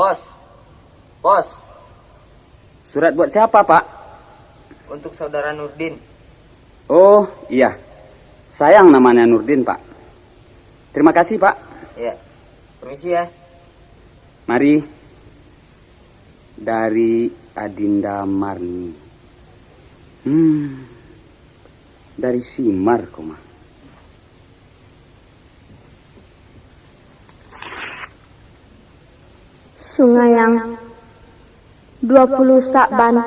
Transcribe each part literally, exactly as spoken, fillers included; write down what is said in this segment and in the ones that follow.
Pos. Pos. Surat buat siapa, Pak? Untuk saudara Nurdin. Oh, iya. Sayang namanya Nurdin, Pak. Terima kasih, Pak. Ya. Permisi ya. Mari. Dari Adinda Marni. Hmm. Dari Simar, koma. Sungayang, dua puluh Sa'ban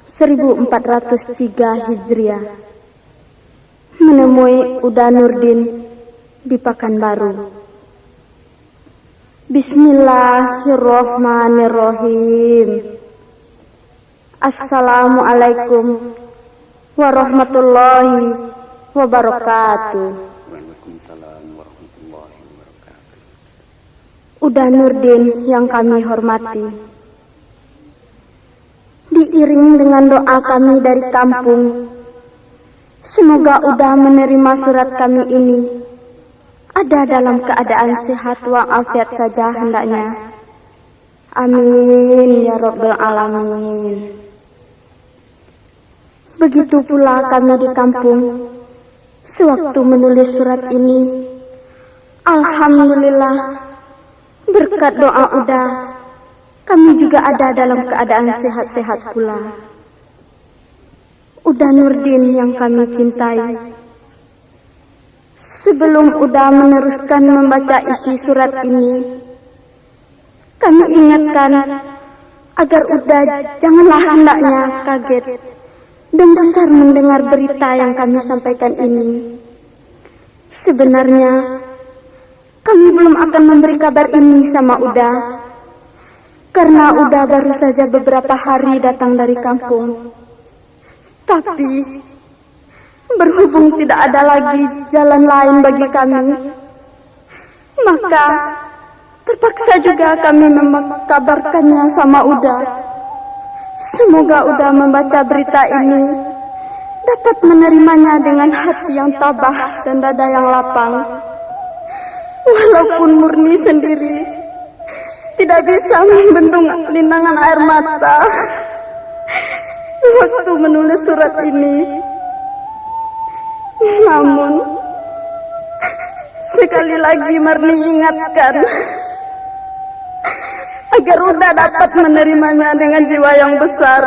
seribu empat ratus tiga Hijriah. Menemui Uda Nurdin di Pakanbaru. Bismillahirrahmanirrahim. Assalamualaikum warahmatullahi wabarakatuh. Waalaikumsalam warahmatullahi wabarakatuh. Uda Nurdin yang kami hormati, diiring dengan doa kami dari kampung, semoga Uda menerima surat kami ini ada dalam keadaan sehat walafiat saja hendaknya. Amin ya rabbal alamin. Begitu pula kami di kampung. Sewaktu menulis surat ini, alhamdulillah, berkat doa Uda, kami juga ada dalam keadaan sehat-sehat pula. Uda Nurdin yang kami cintai, sebelum Uda meneruskan membaca isi surat ini, kami ingatkan agar Uda janganlah hendaknya kaget dan gusar mendengar berita yang kami sampaikan ini. Sebenarnya, kami belum akan memberi kabar ini sama Uda, karena Uda baru saja beberapa hari datang dari kampung. Tapi, berhubung tidak ada lagi jalan lain bagi kami, maka terpaksa juga kami mengkabarkannya sama Uda. Semoga Uda membaca berita ini dapat menerimanya dengan hati yang tabah dan dada yang lapang. Walaupun Murni sendiri tidak bisa membendung linangan air mata waktu menulis surat ini. Namun, sekali lagi Marni ingatkan, agar Uda dapat menerimanya dengan jiwa yang besar.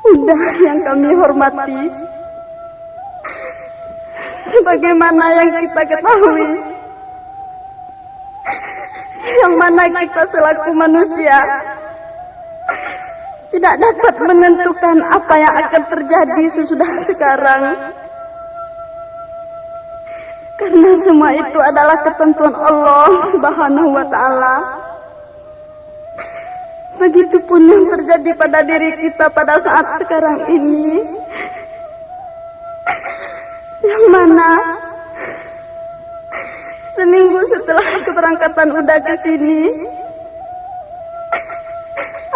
Uda yang kami hormati, sebagaimana yang kita ketahui, yang mana kita selaku manusia tidak dapat menentukan apa yang akan terjadi sesudah sekarang. Karena semua itu adalah ketentuan Allah Subhanahu wa Ta'ala. Begitupun yang terjadi pada diri kita pada saat sekarang ini. Yang mana seminggu setelah keberangkatan Uda ke sini,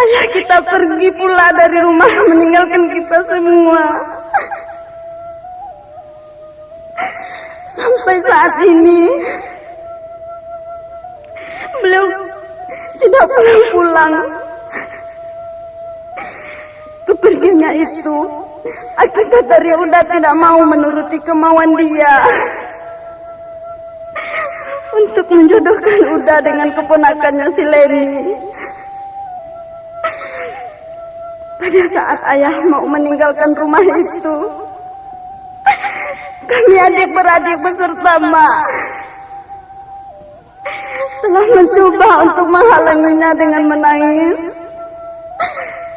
ayah kita pergi pula dari rumah, meninggalkan kita semua. Sampai saat ini, beliau tidak pulang-pulang. Kepergiannya itu akibat dari Uda tidak mau menuruti kemauan dia untuk menjodohkan Uda dengan keponakannya si Leni. Pada saat ayah mau meninggalkan rumah itu, kami adik beradik beserta mak telah mencoba untuk menghalanginya dengan menangis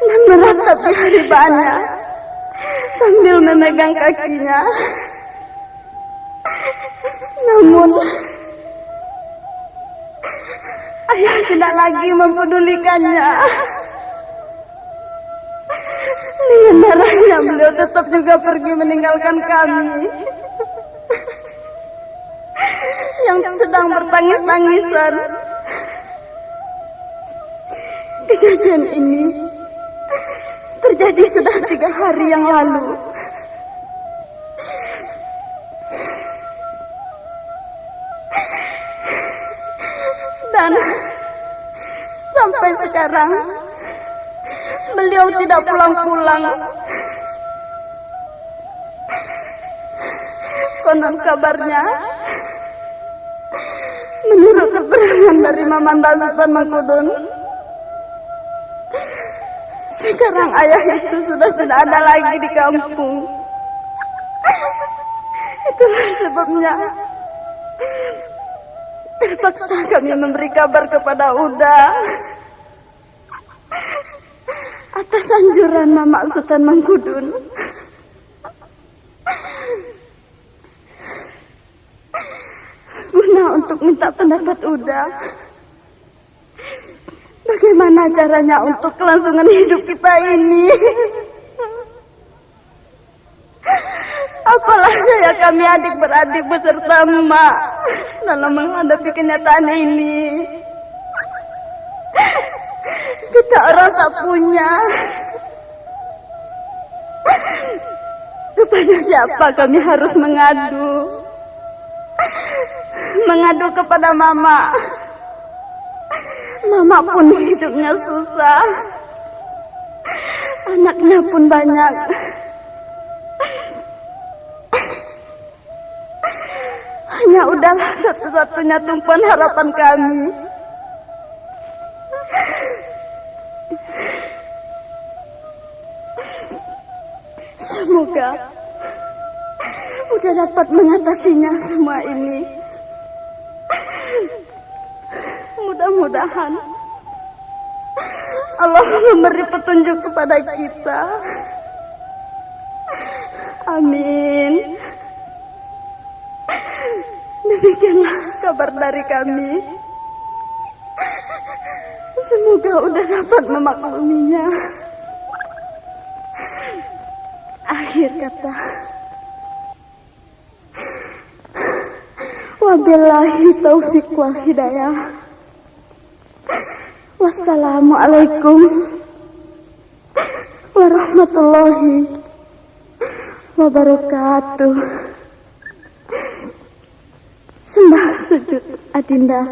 dan meratapi haribaannya sambil memegang kakinya. Namun, ayah tidak lagi mempedulikannya. Dengan darahnya, beliau tetap juga pergi meninggalkan kami yang sedang bertangis-tangisan. Kejadian ini terjadi sudah tiga hari yang lalu. Sampai sekarang, beliau tidak pulang-pulang. Konon kabarnya, menurut keterangan dari Mamak Sutan Mangkudun, sekarang ayah itu sudah tidak ada lagi di kampung. Itulah sebabnya terpaksa kami memberi kabar kepada Uda atas anjuran Mamak Sutan Mangkudun, guna untuk minta pendapat Uda. Bagaimana caranya untuk kelangsungan hidup kita ini? Apalah daya kami adik beradik beserta emak dalam menghadapi kenyataan ini? Kita orang tak punya. Kepada siapa kami harus mengadu? Mengadu kepada Mamak. Mamak pun hidupnya susah. Anaknya pun banyak. Hanya Udalah satu-satunya tumpuan harapan kami. Semoga Uda dapat mengatasinya semua ini. Mudah-mudahan Allah memberi petunjuk kepada kita. Amin. Demikianlah kabar dari kami. Semoga Uda dapat memakluminya. Akhir kata, wabillahi taufik wal hidayah. Wassalamualaikum warahmatullahi wabarakatuh. Sembah sujud Adinda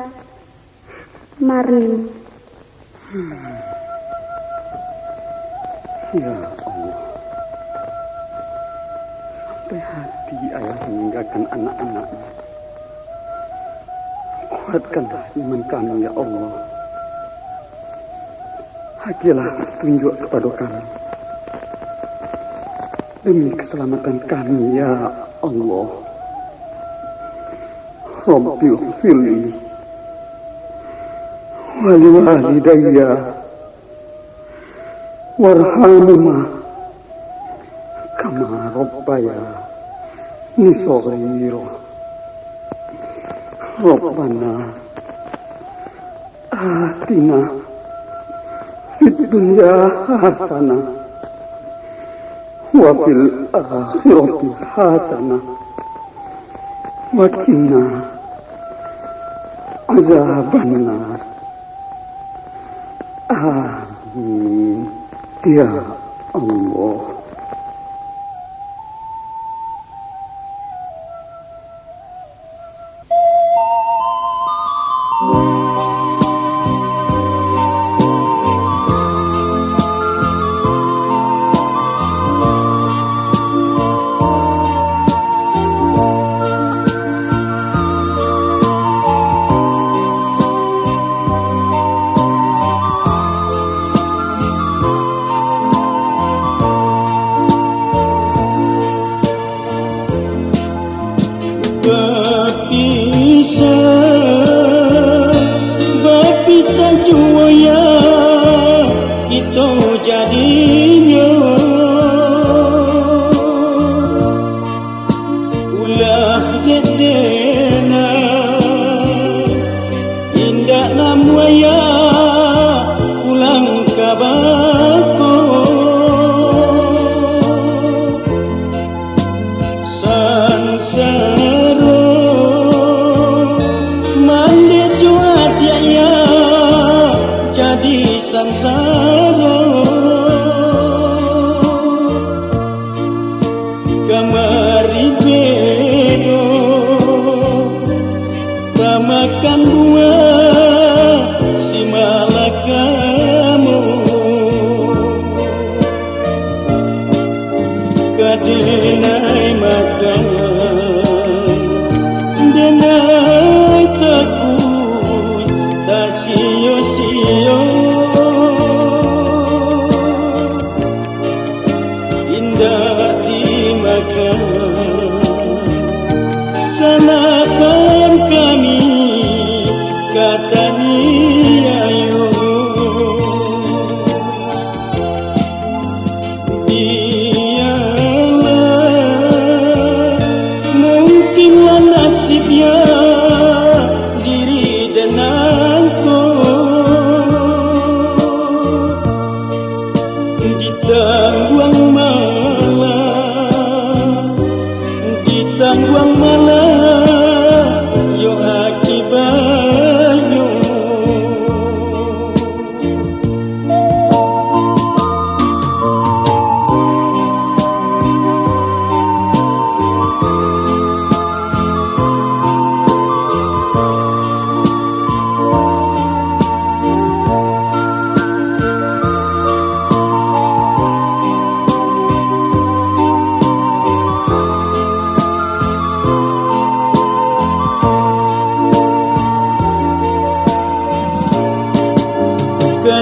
Marni. Ya Allah, sampai hati ayah meninggalkan anak-anaknya. Kuatkanlah iman kami, ya Allah. Agiahlah tunjuk kepada kami demi keselamatan kami, ya Allah. Rabbi firli wali walidayya warhamhuma kama rabbayani shaghira. Rabbana atina fid dunya hasanah wa fil akhirati hasanah wa qina azabannar. Amin. Ya Allah. Bapisah, bapisah juo yo kito jadinyo. Ulah dek denai, indak namuah yo pulang ka bako. Sansaro, mandeh jo adiak yo jadi sansaro. Kamari bedo, tamakan buah.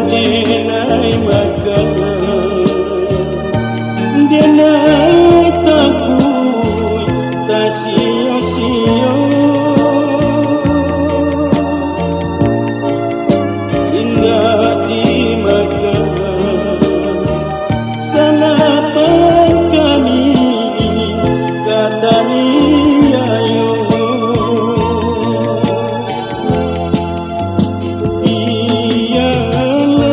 Denai makan, denai takuik tasio-sio. Indak dimakan, sanapan kami ka taniayo. Bialah,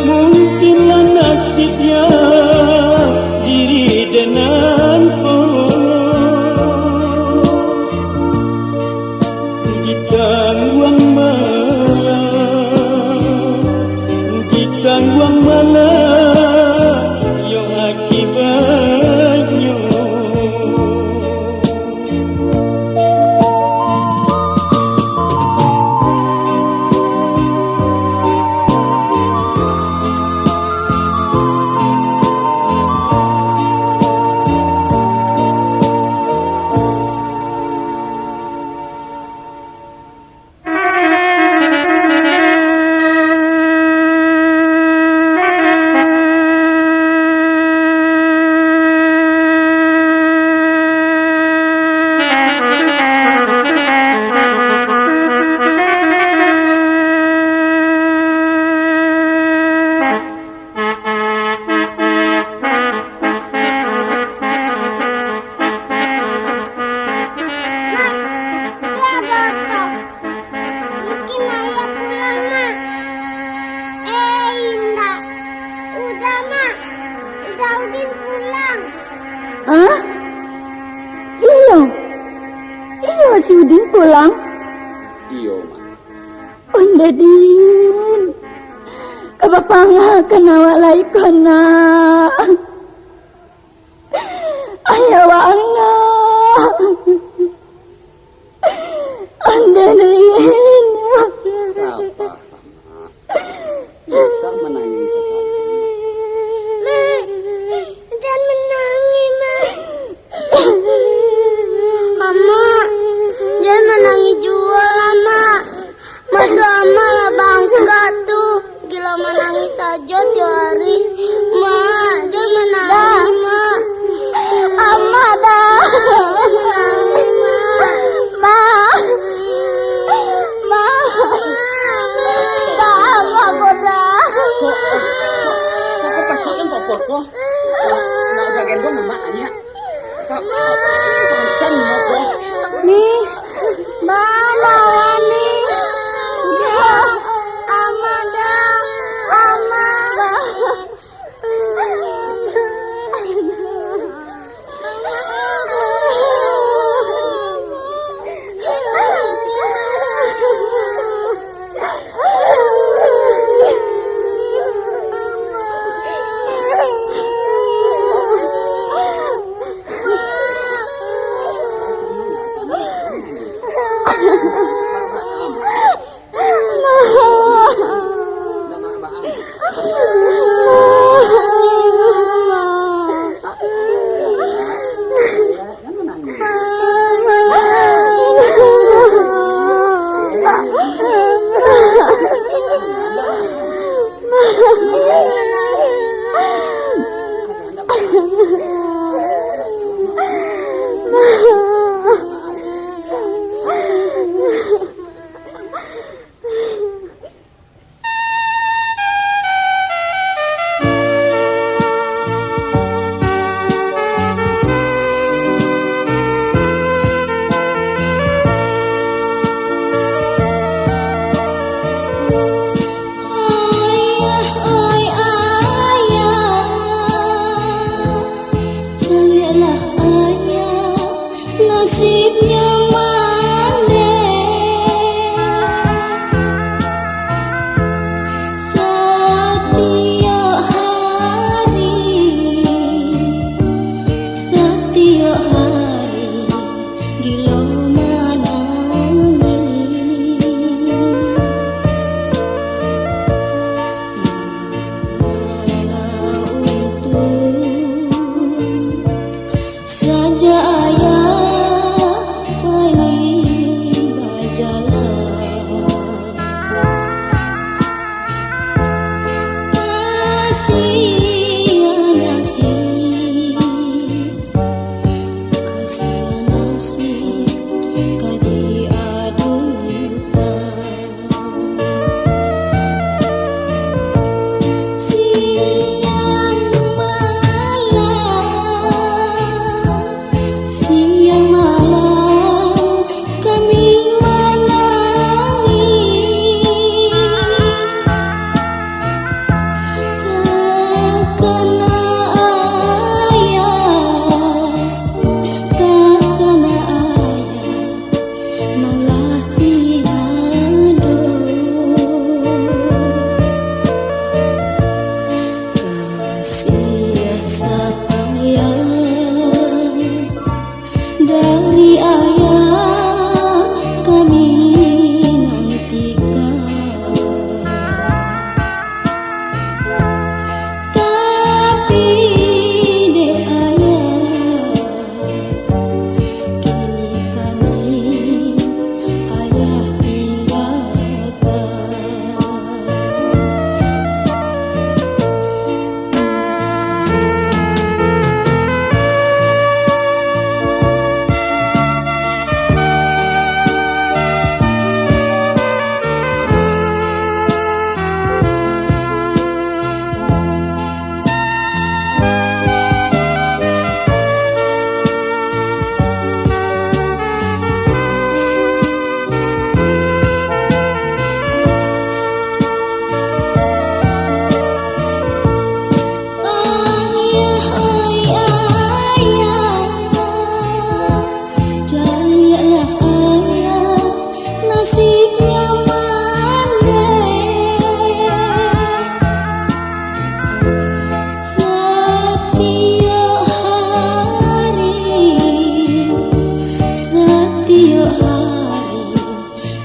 mungkinlah nasibnya diri denganku. Ditangguang malah, ditangguang malah, yo akibatnyo. Mak, dia datang. Mungkin ayah pulang, Mak. Eh, indak. Uda, Mak. Uda Udin pulang. Hah? Iyo. Iyo, si Udin pulang. Iyo, Mak. Onde Din. Ka bapangakan awak lai ko, Nak. Ayah bangga. Andalin. Sabarlah, Mak. Bisa manangih sakali. Mak, jan manangih, Mak. Amak, jan manangih juo lah, Mak. Mata Amak lah bangkak tu. Gilo manangih sajo tiok ari. Mak, jan manangih, Mak. Amak, dah. Mak, jan manangih, Mak. Mak. Mak. Dah, Amak ko, dah. Kok, kok, kok pacik kan popor ko? Nak, nak gendong Amak, Mak. Ni, baa ni? Amada, Amada.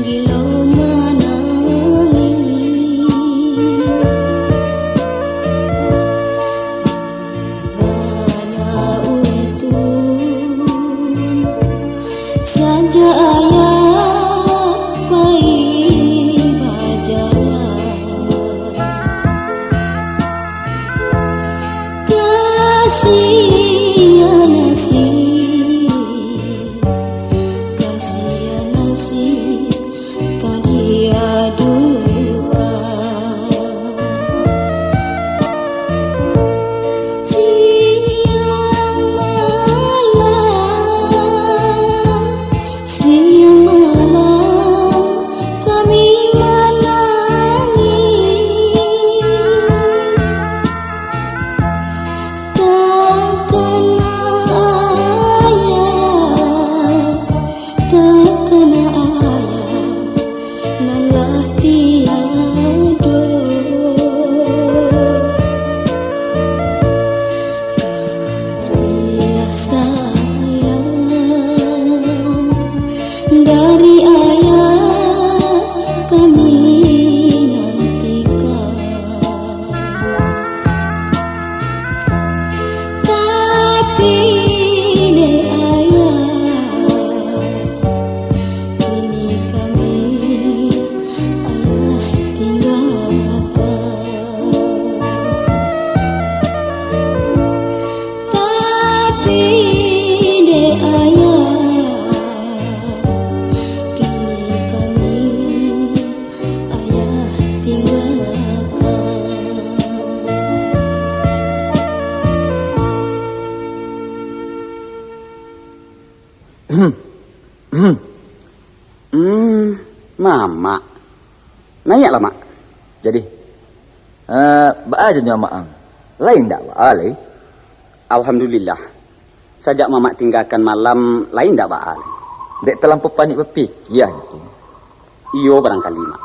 Gilo manangih. Hanya untung saja ayah pai bajalan. Kasihan nasib, kasihan nasib, ka diadukan. Siang malam, siang malam kami manangis. Takana ayah, takana ayah, nan lah tiado. Kasih sayang dari ayah kami nantikan. Tapi dek ayah, kini kami ayah tinggalkan. Tapi dek ayah, kini kami ayah tinggalkan. Hmm, Mamak. Naiaklah, Mak. Jadi, eh, baa janyo Mamak ang? Lain ndak baa lai? Alhamdulillah. Sajak Mamak tinggakan malam, lain ndak baa lai? Dek talampau panik bapikia itu. Iyo, barangkali, Mak.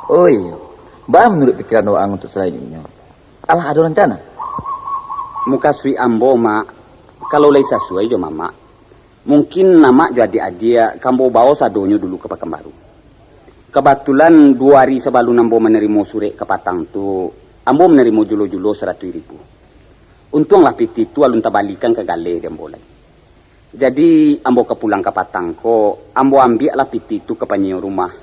Oh iyo. Baa manuruik pikiran waang untuak salanjuiknyo? Alah ado rancana? Mukasuik ambo, Mak, kalau lai sasuai jo Mamak, mungkin Mamak jo adiak-adiak ka ambo bao sadonyo dulu ka Pakanbaru. Kabatulan, duo ari sabalun ambo manarimo surek kapatang tu, ambo manarimo julo-julo saratuih ribu. Untuanglah pitih tu alun tabalikan ka galeh di ambo lai. Jadi, ambo ka pulang kapatang ko, ambo ambiaklah pitih tu ka panyio rumah.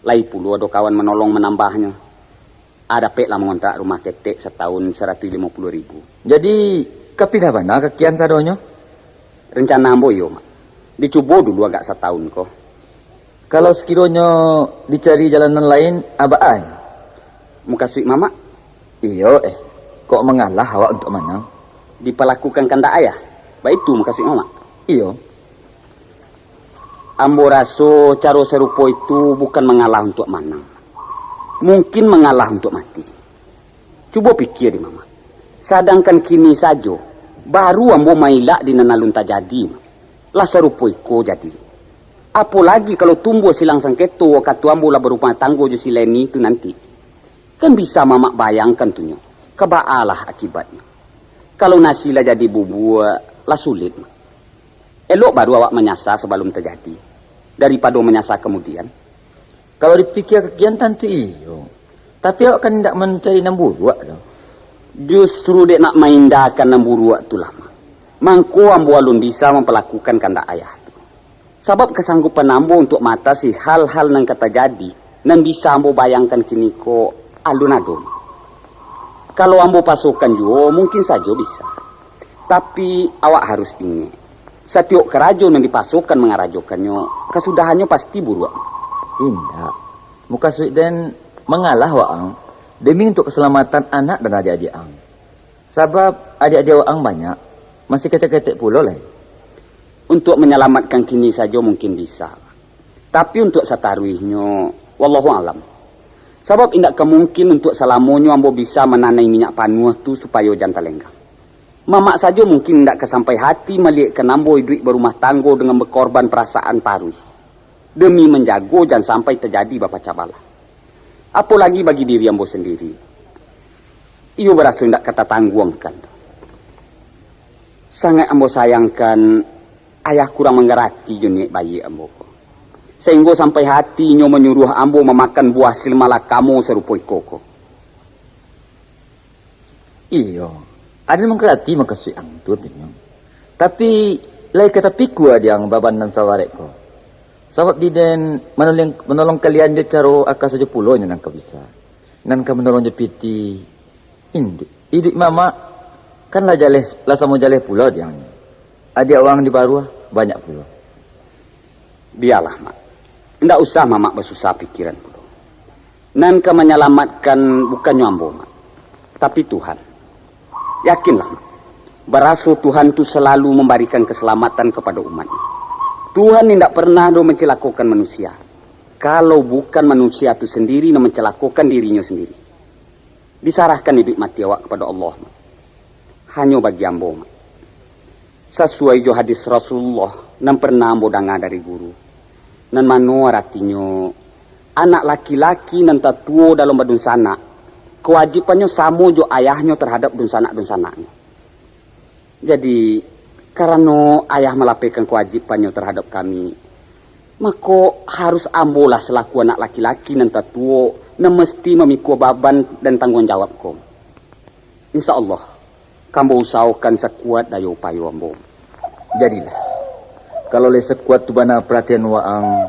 Lai pulo ado kawan manolong manambahnyo. Ah, dapeklah mangontrak rumah ketek satahun saratuih limo puluah ribu. Jadi, ka pindah bana ka kian sadonyo? Rencana ambo iyo, Mak. Dicubo dulu agak satahun ko. Kalau sakironyo dicari jalan nan lain, a baa? Mukasuik Mamak? Iyo, eh. Kok mangalah awak untuak manang? Dipalakukan kandak ayah? Baitu mukasuik Mamak? Iyo. Ambo raso caro sarupo itu bukan mangalah untuak manang. Mungkin mangalah untuak mati. Cubo pikia dek Mamak. Sadangkan kini sajo, baru ambo mailak di nan alun tajadi, Mak. Lah sarupo iko jadi. Apo lagi kalau tumbuah silang sangketo wakatu ambo lah barumah tanggo jo si Leni tu nanti. Kan bisa Mamak bayangkan tu nyo, ka baalah akibatnyo. Kalau nasi lah jadi bubuak, lah sulit, Mak. Elok baru awak manyasa sabalun tajadi, daripado manyasa kamudian. Kalau dipikia ka kian tantu iyo, tapi awak kan indak mancari nan buruak doh. Justru dek nak maindakan nan buruak tu lah, Mak, mangko ambo alun bisa mampalakukan kandak ayah tu. Sabab kasanggupan ambo untuak maatasi hal-hal nan ka tajadi, nan bisa ambo bayangkan kiniko, alun ado. Kalau ambo pasokan juo, mungkin sajo bisa. Tapi, awak harus ingek, satiok karajo nan dipasokan mangarajokannyo, kasudahannyo pasti buruak. Indak. Mukasuik den mangalah waang, demi untuak kasalamatannyo anak dan adiak-adiak ang. Sabab adiak-adiak waang banyak, masih ketek-ketek pulo lai. Untuak manyalamatkan kini sajo mungkin bisa. Tapi untuak sataruihnyo, wallahu alam. Sabab indak ka mungkin untuak salamonyo ambo bisa mananai minyak panuah tu supayo jan talenggang. Mamak sajo mungkin indak ka sampai hati maliyekkan ambo iduik barumah tanggo dengan bakorban parasaan paruih, demi manjago jan sampai tajadi bapacah balah. Apo lagi bagi diri ambo sandiri. Iyo baraso indak ka tatangguangkan. Sangaik ambo sayangkan, ayah kurang manggarati jo niaik baiak ambo ko. Sainggo sampai hatinyo manyuruah ambo mamakan buah silmalakamo sarupo iko ko. Iyo, aden mangkarati makasuik ang tu, Tinyo. Tapi, lai ka tapikua di ang baban nan sabarek ko. Sabab di den manolong, manolong kalian jo caro aka sajo pulo nyo nan ka bisa. Nan ka manolong jo piti induik. Iduik mamak, kan lah jaleh, lah samo jaleh pulo di ang. Adiak wang di baruah, banyak pulo. Bialah, Mak. Indak usah Mamak basusah pikiran pulo. Nan ka manyalamatkan bukannyo ambo, Mak, tapi Tuhan. Yakinlah, Mak. Baraso Tuhan tu salalu mambarikan kasalamatan kapado umatnyo. Tuhan indak pernah doh mancalakokan manusia. Kalau bukan manusia tu sandiri nan mancalakokan dirinyo sandiri. Disarahkan iduik mati awak kapado Allah, Mak. Hanyo bagi ambo, Mak. Sasuai jo hadis Rasulullah nan pernah ambo danga dari guru. Nan mano aratinyo, anak laki-laki nan tatuo dalam badunsanak, kawajibannyo samo jo ayahnyo tarhadap dunsanak-dunsanaknyo. Jadi, karano ayah malapehkan kawajibannyo tarhadap kami, mako, harus ambolah salaku anak laki-laki nan tatuo, nan mesti mamikua baban dan tangguang jawab ko. Insya Allah, ka ambo usahokan sakuat dayo upayo ambo. Jadilah, kalau lai sakuat tu bana paratian waang,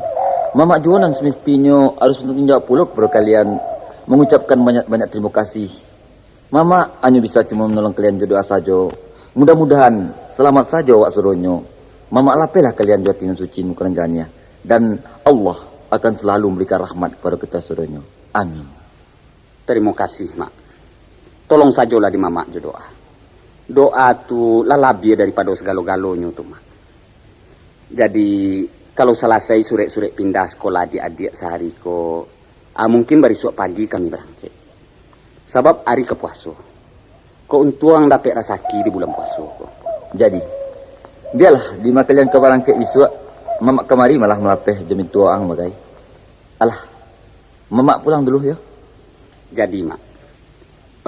Mamak juo nan samestinyo harus batangguang jawab pulo kapado kalian, mangucapkan banyak-banyak tarimo kasih. Mamak hanyo bisa cuma manolong kalian jo doa sajo. Mudah-mudahan, salamat sajo awak sadonyo. Mamak lapehlah kalian jo ati nan suci, muko nan janiah. Dan Allah akan salalu mambarikan rahmat kapado kito sadonyo. Amin. Tarimo kasih, Mak. Tolong sajolah di Mamak jo doa. Doa tu lah labiah daripado sagalo-galonyo tu, Mak. Jadi, kalau salasai surek-surek pindah sakolah adiak-adiak sahari ko, ah, mungkin barisuak pagi kami barangkek. Sabab ari ka puaso. Kok untuang dapek rasaki di bulan puaso ko. Jadi, bialah, di ma kalian ka barangkek bisuak, Mamak kamari malah malapeh jo mintuo ang bagai. Alah, Mamak pulang dulu, yo. Jadi, Mak.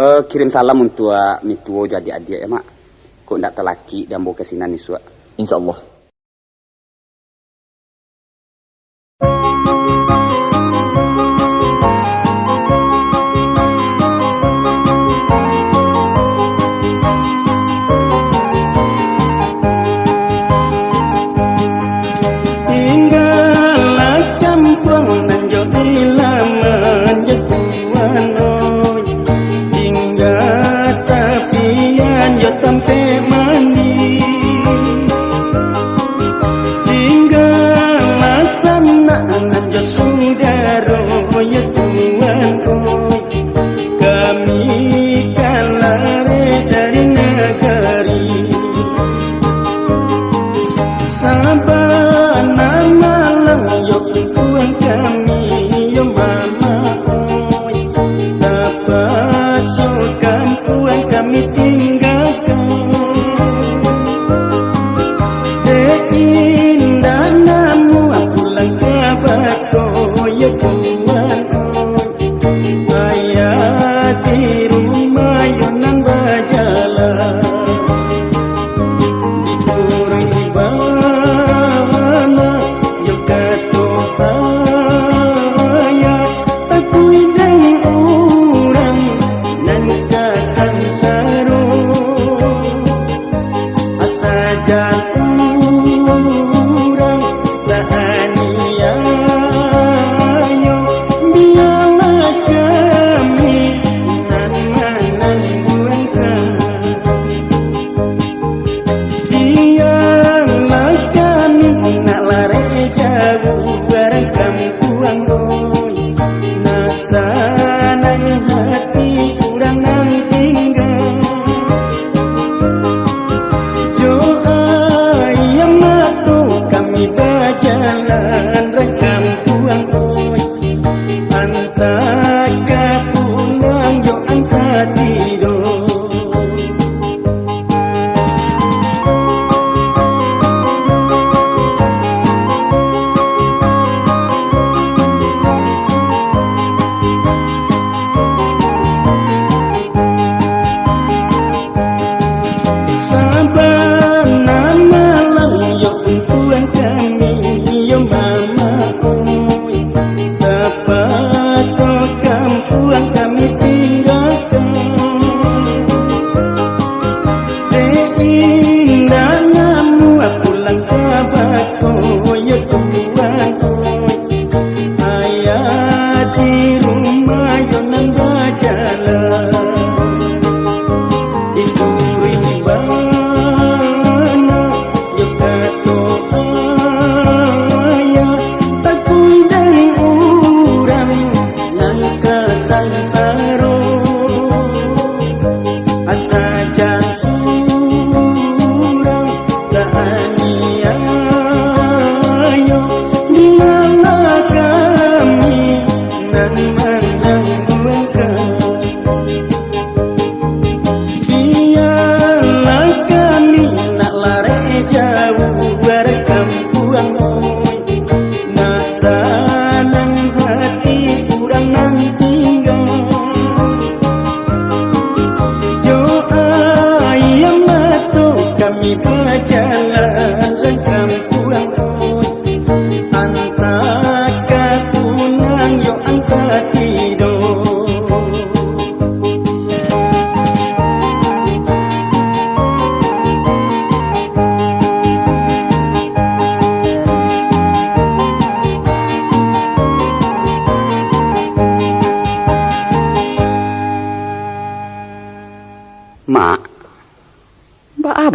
Eh, kirim salam untuak mintuo jo adiak-adiak, ya, Mak. Kok ndak talakik di ambo ka sinan isuak. Insya Allah. Tinggalah kampuang nan jo ilaman jo tuan, oi. Tingga tapian jo tampek mandi.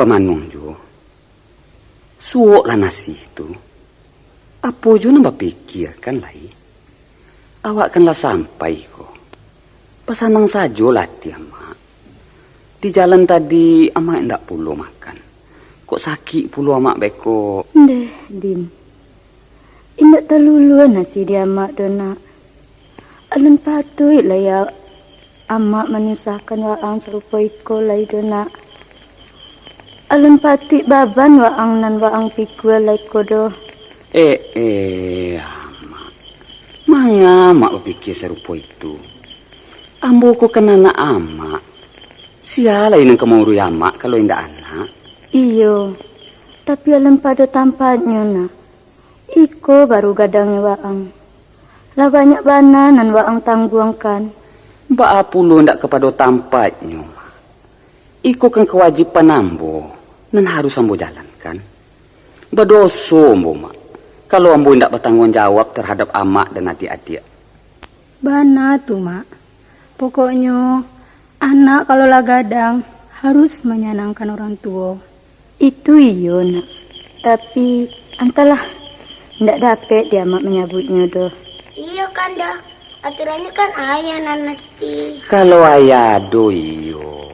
Manuang juo. Suoklah nasi tu. Apo juo nan bapikiakan lai? Awak kan lah sampai ko. Basanang sajolah ati amak. Di jalan tadi, amak indak pulo makan. Kok sakik pulo amak beko. Ndeh, Din. Indak talulua nasi di amak doh, nak. Alun patuik lai ya amak manyusahkan waang sarupo iko lai doh, nak. Alun patuik baban waang nan waang pikua lai ko doh. Eh, eh, amak. Manga amak bapikia sarupo itu? Ambo ko kan anak amak. Sia lai nan ka mauruih amak kalau indak anak? Iyo, tapi alun pado tampaknyo, nak. Iko baru gadangnyo waang. Lah banyak bana nan waang tangguangkan. Baa pulo ndak kapado tampaiknyo, Mak? Iko kan kawajiban ambo, nan harus ambo jalankan. Badoso ambo, Mak, kalau ambo indak batangguang jawab tarhadap amak dan adiak-adiak. Bana tu, Mak. Pokoknyo, anak kalau lah gadang, harus manyanangkan urang tuo. Itu iyo, Nak. Tapi, antahlah, ndak dapek di amak manyabuiknyo doh. Iyo kan, Dah. Aturannyo kan ayah nan mesti. Kalau ayah ado, iyo.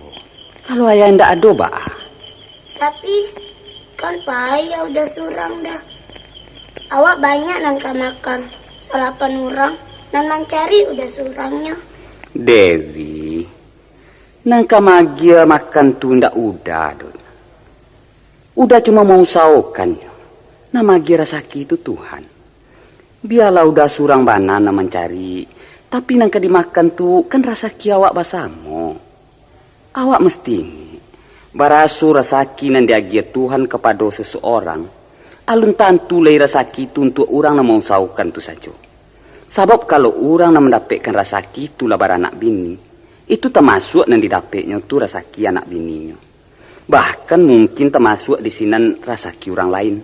Kalau ayah ndak ado, baa? Tapi, kan payah udah surang, Dah. Awak banyak nan ka makan, salapan urang, nan mancari udah surangnyo. Dewi, nan ka maagiah makan tu ndak Uda doh. Uda cuma mausahokannyo. Nan maagiah rasaki tu Tuhan. Bialah Uda surang bana nan mancari, tapi nan ka dimakan tu kan rasaki awak basamo. Awak mesti ingek, baraso rasaki nan diagiah Tuhan kapado sasurang, alun tantu lai rasaki tu untuak urang nan mausahokan tu sajo. Sabab kalau urang nan mandapekkan rasaki tu lah baranak bini, itu tamasuak nan didapeknyo tu rasaki anak bininyo. Bahkan mungkin tamasuak di sinan rasaki urang lain,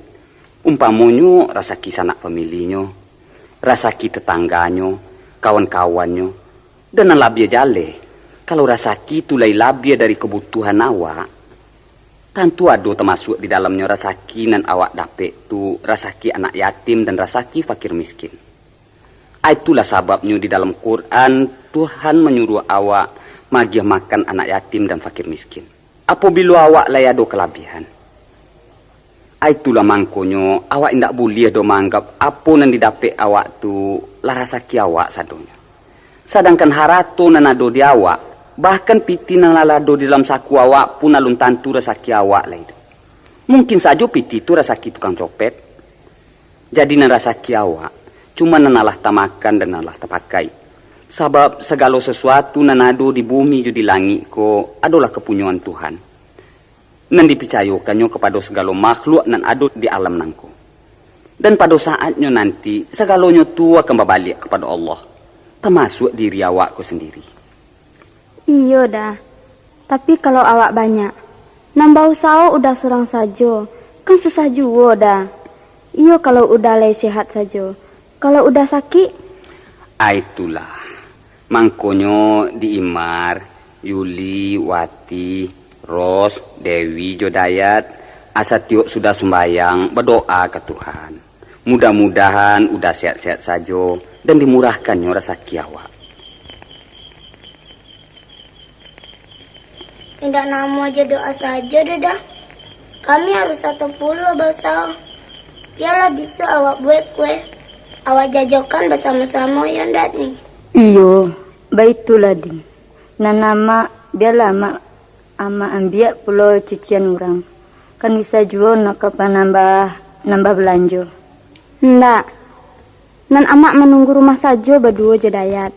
umpamonyo rasaki sanak familinyo, rasaki tetangganyo, kawan-kawannyo, dan nan labiah jaleh, kalau rasaki tu lai labiah dari kabutuhan awak, tantu ado tamasuak di dalamnyo rasaki nan awak dapek tu rasaki anak yatim dan rasaki fakir miskin. Itulah sababnyo di dalam Quran, Tuhan manyuruah awak maagiah makan anak yatim dan fakir miskin. Apabilo awak lai ado kalabiahan, itulah mangkonyo awak indak buliah doh maanggap apo nan didapek awak tu lah rasaki awak sadonyo. Sadangkan harato nan ado di awak, bahkan pitih nan lah ado di dalam saku awak pun alun tantu rasaki awak lai doh. Mungkin sajo pitih tu rasaki tukang copet. Jadi nan rasaki awak, cuma nan alah tamakan dan alah tapakai. Sabab sagalo sasuatu nan ado di bumi jo di langik ko adolah kapunyoan Tuhan, nan dipicayokannyo kapado sagalo makhluk nan ado di alam nangko. Dan pado saatnyo nanti, sagalonyo tu akan babaliak kapado Allah, tamasuak diri awak ko sandiri. Iyo, Da. Tapi kalau awak banyak, nan bausaho Uda surang sajo, kan susah juo, Da. Iyo kalau Uda lai sehat sajo. Kalau Uda sakik? Ah, itulah. Mangkonyo di Imar, Yuli, Wati, Ros, Dewi, jo Dayat, asa tiok sudah sumbayang, badoa ka Tuhan. Mudah-mudahan Uda sehat-sehat sajo, dan dimurahkannyo rasaki awak. Indak namuah jo doa sajo doh, Da. Kami harus sato pulo bausaho. Bialah bisuak awak buek kue. Awak jajokan basamo-samo, yo ndak, Ni? Iyo, baitulah, Din. Nan amak, bialah amak, amak ambiak pulo cucian urang. Kan bisa juo nak ka panambah, nambah balanjo. Ndak. Nan amak manunggu rumah sajo baduo jo Dayat.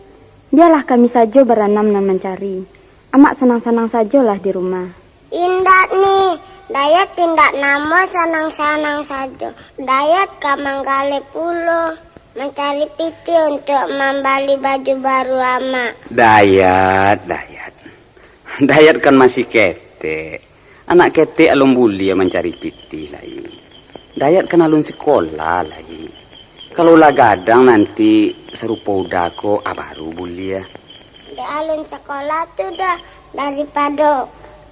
Bialah kami sajo baranam nan mancari. Amak sanang-sanang sajolah di rumah. Indak, Ni, Dayat indak namuah sanang-sanang sajo. Dayat ka manggaleh pulo, mancari pitih untuak mambali baju baru amak. Dayat, Dayat. Dayat kan masih ketek. Anak ketek alun buliah mancari pitih lai. Dayat kan alun sikolah lai. Kalau lah gadang nanti sarupo Uda ko, ah, baru buliah. Dek alun sikolah tu, Da, daripado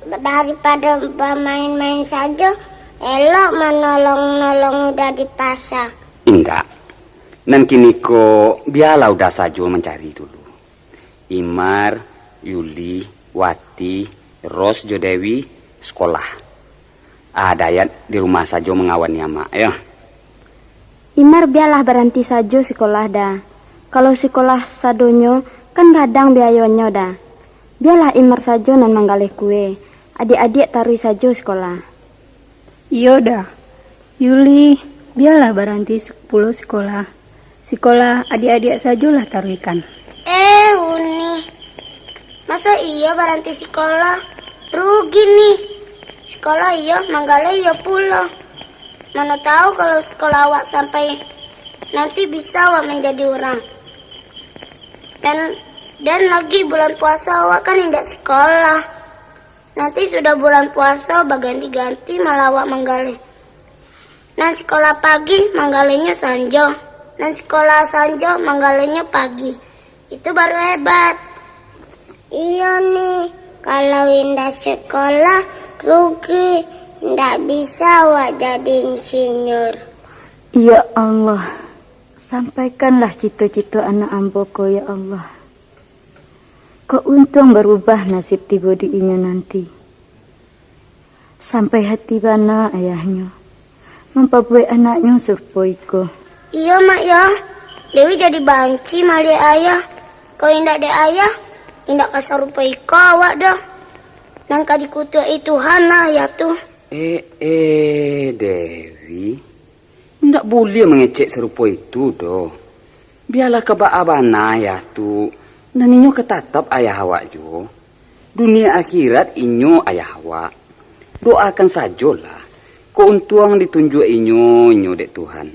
Daripado bamain-main sajo, elok manolong-nolong Uda di pasa. Indak. Nan kiniko, bialah Uda sajo mancari dulu. Imar, Yuli, Wati, Ros jo Dewi, sikolah. Ah, Dayat di rumah sajo mangawani amak, yo. Imar bialah baranti sajo sikolah, Da. Kalau sikolah sadonyo, kan gadang biayonyo, Da. Bialah Imar sajo nan manggaleh kue, adiak-adiak taruih sajo sikolah. Iyo, Da. Yuli, bialah baranti sik-, pulo sikolah. Sikolah adiak-adiak sajolah taruihkan. Eh, Uni. Maso iyo baranti sikolah? Rugi nih. Sikolah iyo, manggaleh iyo pulo. Mano tahu kalau sikolah awak sampai nanti bisa awak manjadi urang. Dan, dan lagi bulan puaso awak kan indak sikolah. Nanti sudah bulan puaso baganti-ganti malah awak manggaleh. Nan sikolah pagi manggalehnyo sanjo. Nan sikolah sanjo manggalehnyo pagi. Itu baru hebat. Iyo nih, kalau indak sikolah, rugi. Indak bisa awak jadi insinyur. Ya Allah, sampaikanlah cito-cito anak ambo ko, ya Allah. Kok untuang barubah nasib tibo di inyo nanti. Sampai hati bana ayahnyo mampabuwek anaknyo sarupo iko. Iyo, Mak, yo. Dewi jadi banci maliek ayah. Kalau indak dek ayah, indak ka sarupo iko awak doh. Nan ka dikutuak-i Tuhan lah ayah tu. Eh, eh, Dewi. Indak buliah mangecek sarupo itu doh. Bialah ka baa bana ayah tu, nan inyo ka tatap ayah awak juo. Dunia akhirat inyo ayah awak. Doakan sajolah, kok untuang ditunjuak inyo, inyo dek Tuhan.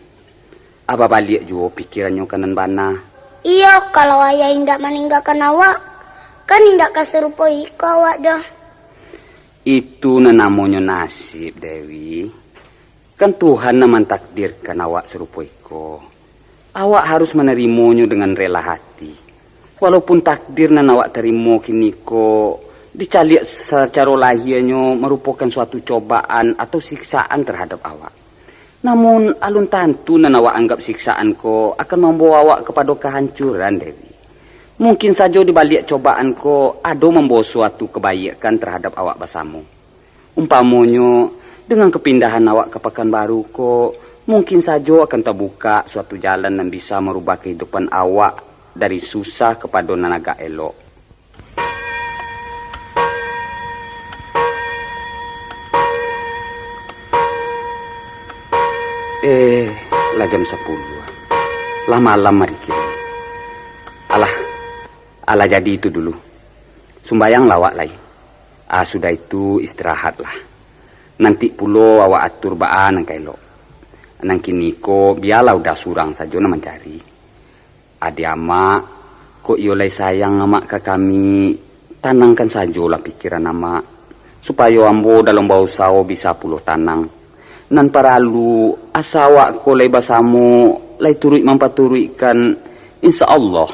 Abah baliak juo pikirannyo ka nan bana. Iyo, kalau ayah indak maninggakan awak, kan indak ka sarupo iko awak doh. Itu nan namonyo nasib, Dewi. Kan Tuhan nan mantakdirkan awak sarupo iko. Awak harus manarimonyo dengan rela hati. Walaupun takdir nan awak tarimo kiniko dicaliak sacaro lahianyo marupokan suatu cobaan atau siksaan tarhadap awak. Namun, alun tantu nan awak anggap siksaan ko akan mambawa awak kapado kahancuran, Dewi. Mungkin sajo di baliak cobaan ko ado mambawa suatu kabaikan tarhadap awak basamo. Umpamonyo, dengan kapindahan awak ka Pakanbaru ko, mungkin sajo akan tabukak suatu jalan nan bisa marubah kahidupan awak dari susah kapado nan agak elok. Eh, lah jam sapuluah. Lah malam ari kini. Alah, alah jadi itu dulu. Sumbayanglah awak lai. Ah, sudah itu istirahatlah. Nanti pulo awak atur baa nan ka elok. Nan kiniko bialah Uda surang sajo nan mancari. Adiak amak, kok iyo lai sayang amak ka kami, tanangkan sajolah pikiran amak, supayo ambo dalam bausaho bisa pulo tanang. Nan paralu, asa awak ko lai basamo, lai turuik mampaturuikkan, insya Allah,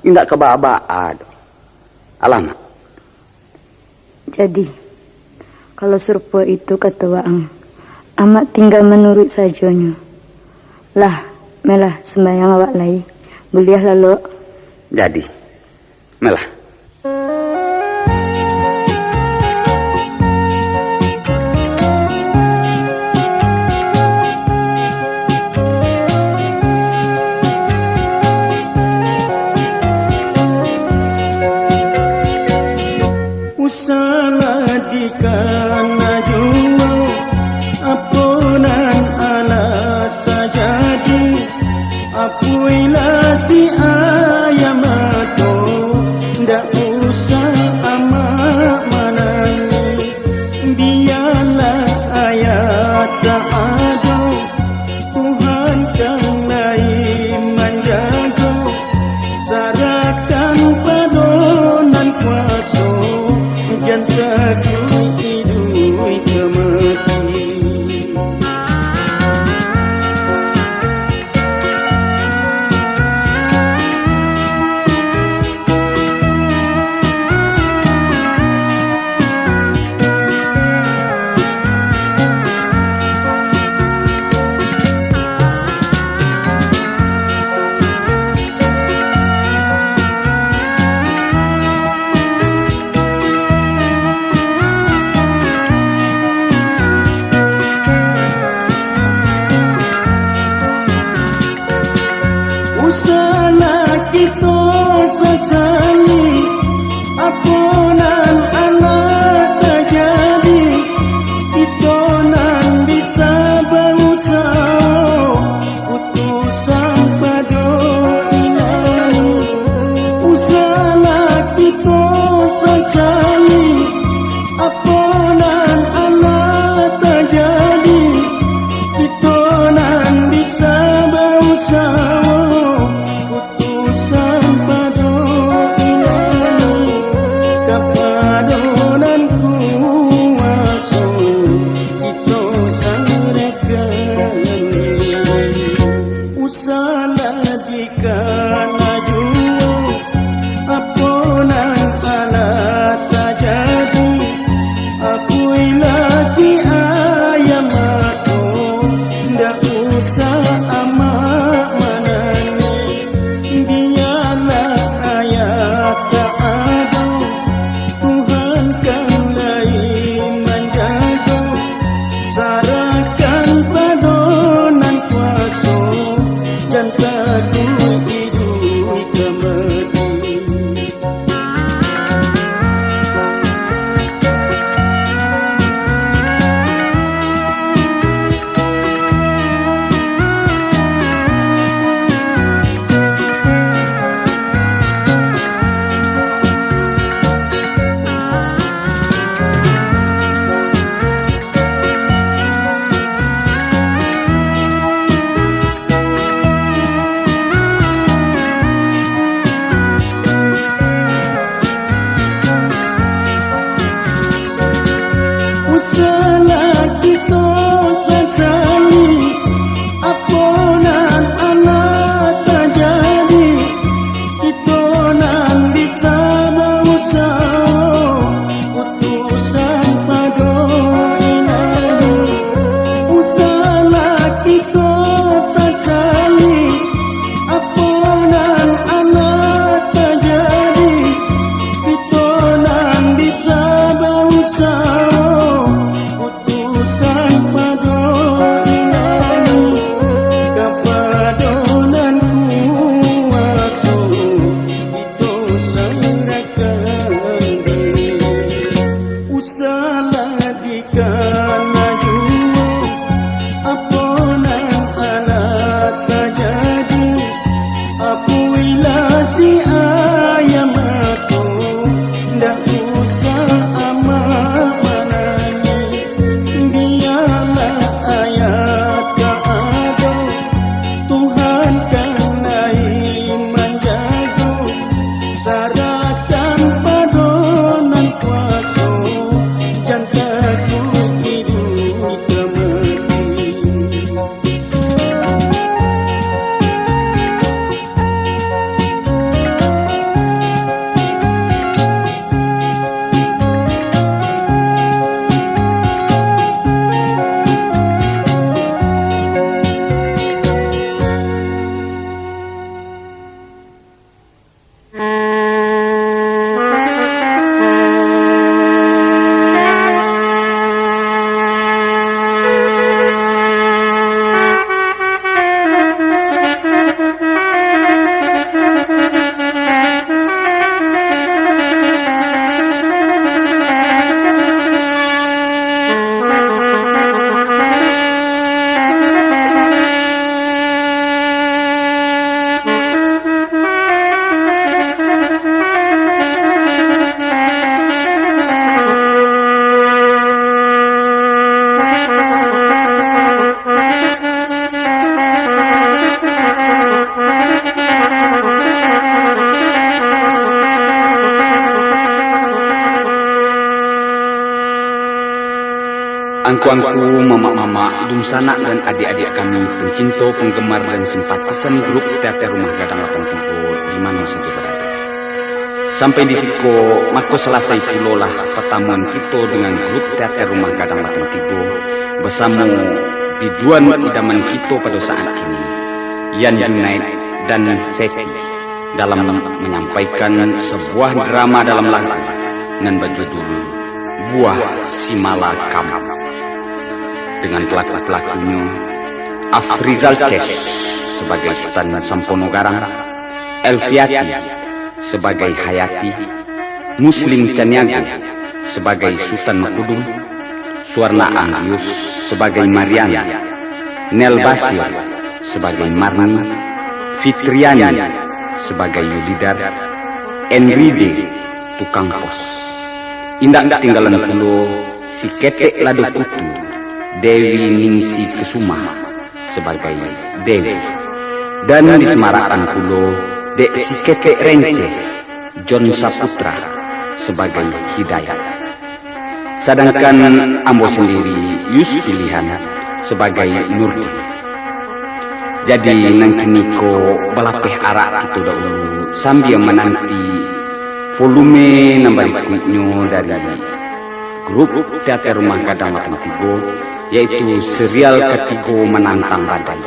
indak ka baa-baa doh. Alah, Mak. Jadi, kalau sarupo itu kato waang, amak tingga manuruik sajonyo. Lah, malah sumbayang awak lai. Buliah lalok. Jadi, malah. Usahlah dikana juo, apo nan alah tajadi. Apuilah si ayah mato, ndak usah amak manangih. Bialah ayah tak ado, Tuhan kan lai manjago. Sarahkan pado Nan Kuaso, jan takuik iduik ka mati. Anak kito sasali, apo nan alah tajadi, kito nan bisa bausaho, putusan pado inan. Usahlah kito sasali, apo nan alah tajadi, kito nan bisa bausaho, putusan pado inan, kapado nan kuaso, kito sarahkan diri. Usahlah dikana juo, apo nan alah tajadi, apuilah si ayah mato, ndak usah amak manangih. Bialah ayah tak ado, Tuhan kan lai manjago. Sarahkan pado nan kuaso, jan takuik iduik ka mati. Usahlah kito sasali, apo nan alah tajadi, kito nan bisa bausaho, putusan pado inan. Usahlah kito sasali, apo nan alah tajadi, kito nan bisa bausaho, putusan pado inan, kapado nan kuaso, kito sarahkan diri. Usahlah dikana juo, apo nan alah tajadi, apuilah si ayah mato, ndak usah amak manangih. Bialah ayah tak ado, Tuhan kan lai manjago. Sarahkan pado nan kuaso, jan takuik iduik ka mati. Angku-angku, mamak-mamak, dunsanak dan adiak-adiak kami, pencinto, penggemar, dan simpatisan grup teater Rumah Gadang Lapan Tigo di mano sajo barado. Sampai di siko, mako salasai pulolah patamuan kito dengan grup teater Rumah Gadang Lapan Tigo basamo biduan idaman kito pado saat kini, Yan Junaid dan Feti, dalam manyampaikan sabuah drama dalam lagu nan bajudul Buah Simalakam, dengan pelaku-pelakunyo Afrizal Ces sabagai Sutan Sampono Garang, Elviati sabagai Hayati, Muslim Caniago sabagai Sutan Makudung, Suwarna Anggius sabagai Mariana, Nel Basir sabagai Marni, Fitriani sabagai Yulidar, Enride tukang pos. Indak katinggalan pulo si Ketek Lado Kutu, Dewi Ningsi Kesuma sabagai Dewi, dan disemarakan pulo dek si Ketek Renceh, John Saputra sabagai Hidayat. Sadangkan ambo sandiri, Yus Pilihan, sabagai Nurdin. Jadi, nan kiniko balapeh arak kito dahulu, sambia mananti volume nan barikuiknyo dari grup Teater Rumah Gadang Lapan Tigo, yaitu serial katigo Manantang Badai,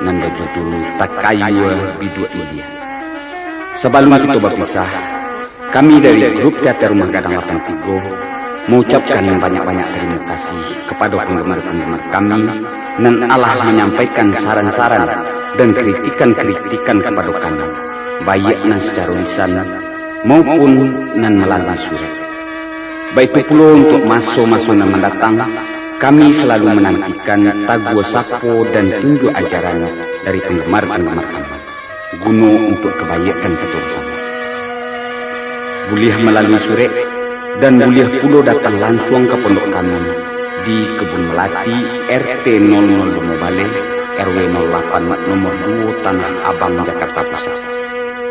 nan bajudul Takayua Biduak Ilia. Sabalun kito bapisah, kami dari grup Teater Rumah Gadang Lapan Tigo maucapkan banyak-banyak tarimo kasih kapado panggemar-panggemar kami nan alah manyampaikan saran-saran dan kritikan-kritikan kapado kami, baiak nan sacaro lisan maupun nan malalui surek. Baitu pulo untuak maso-maso nan mandatang, kami salalu manantikan taguah sapo dan tunjuak ajaran dari panggemar-panggemar kami, guno untuak kabaiakkan kito basamo. Buliah malalui surek, dan buliah pulo datang lansuang ka pondok kami di Kebun Melati, R T nol nol limo Baleh, R W nol lapan nomor duo, Tanah Abang, Jakarta Pusat.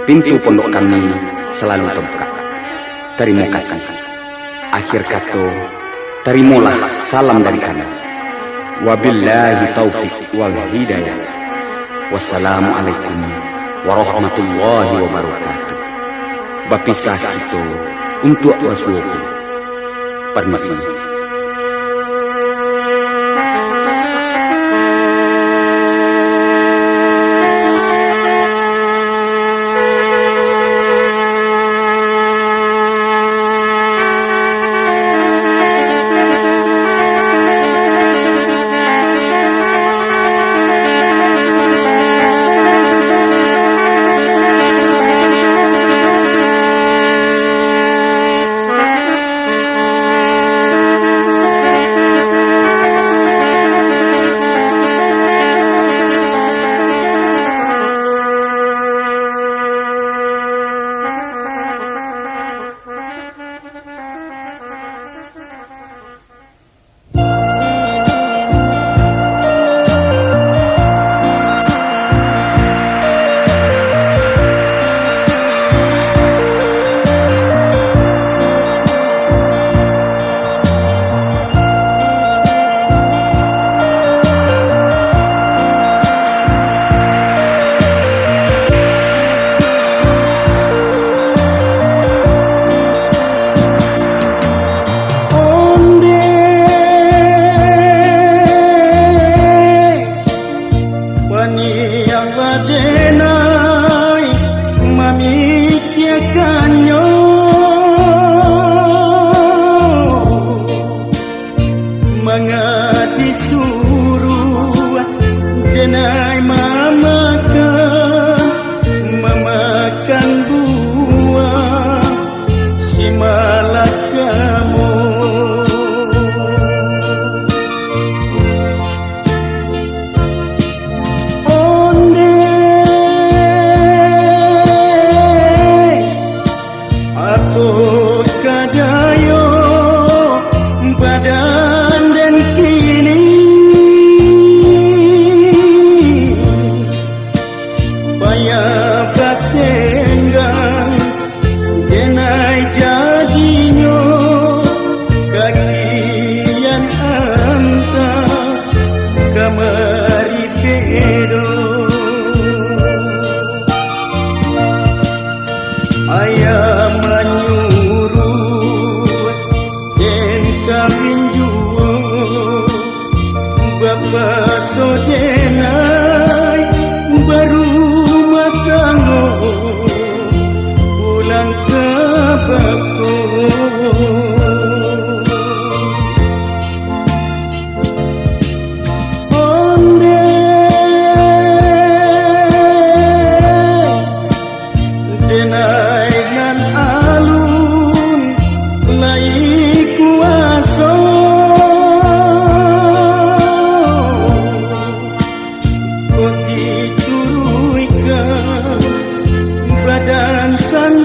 Pintu pondok kami salalu tabukak. Tarimo kasih. Akhir kato, tarimolah salam dari kami. Wabillahi taufik wal hidayah. Wassalamualaikum warahmatullahi wabarakatuh. Bapisah kito untuak basuo ko. Parmisi.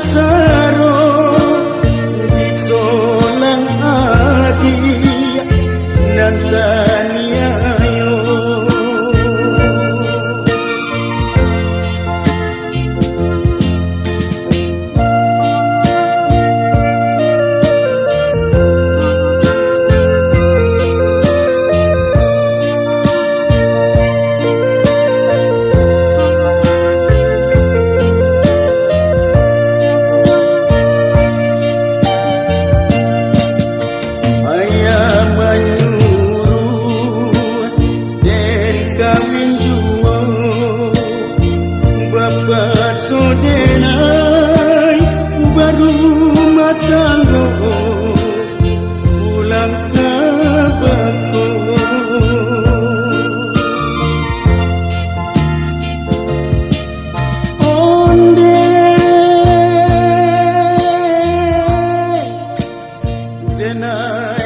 Saro disolang adiak nan taniayo. Ayah manyuruah den kawin juo, bapaso den ai barumah tanggo, pulang ka bako. Ondeh, den ai